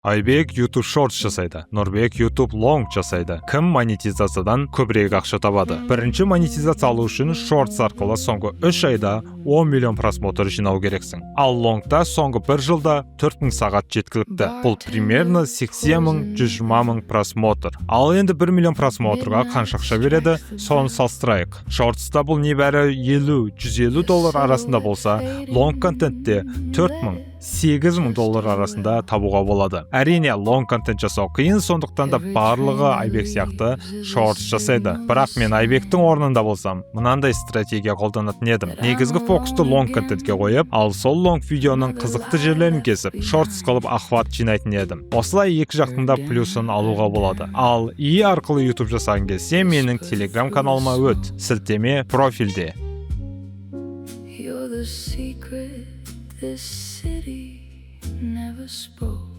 Айбек YouTube Shorts жасайды, Нұрбек YouTube Long жасайды. Кім монетизациядан көбірек ақша табады? Бірінші, монетизация алу үшін Shorts арқылы соңғы 3 айда 10 миллион просмотр жинау керексің. Ал лонгта соңғы бір жылда 4000 сағат жеткілікті. Бұл примерно 80 мың, 120 мың просмотр. Ал енді 1 миллион просмотрға қанша ақша береді, соны салыстырайық. Shortsта бұл небәрі 50-150 доллар арасында болса, лонг контентте 4000 8000 доллар арасында табуға болады. Әрине, лонг контент жасау қиын, сондықтан да барлығы Айбек сияқты шортс жасайды. Бірақ мен Айбектің орнында болсам, мынандай стратегия қолданатын едім: негізгі фокусты лонг контентке қойып, ал сол лонг видеоның қызықты жерлерін кесіп, шортс қылып охват жинайтын едім. Осылай екі жақтың да плюсын алуға болады. Ал ИИ арқылы YouTube жасаған келсе, менің Телеграм каналыма өт, сілтеме профильде. You're the secret this city never spoke.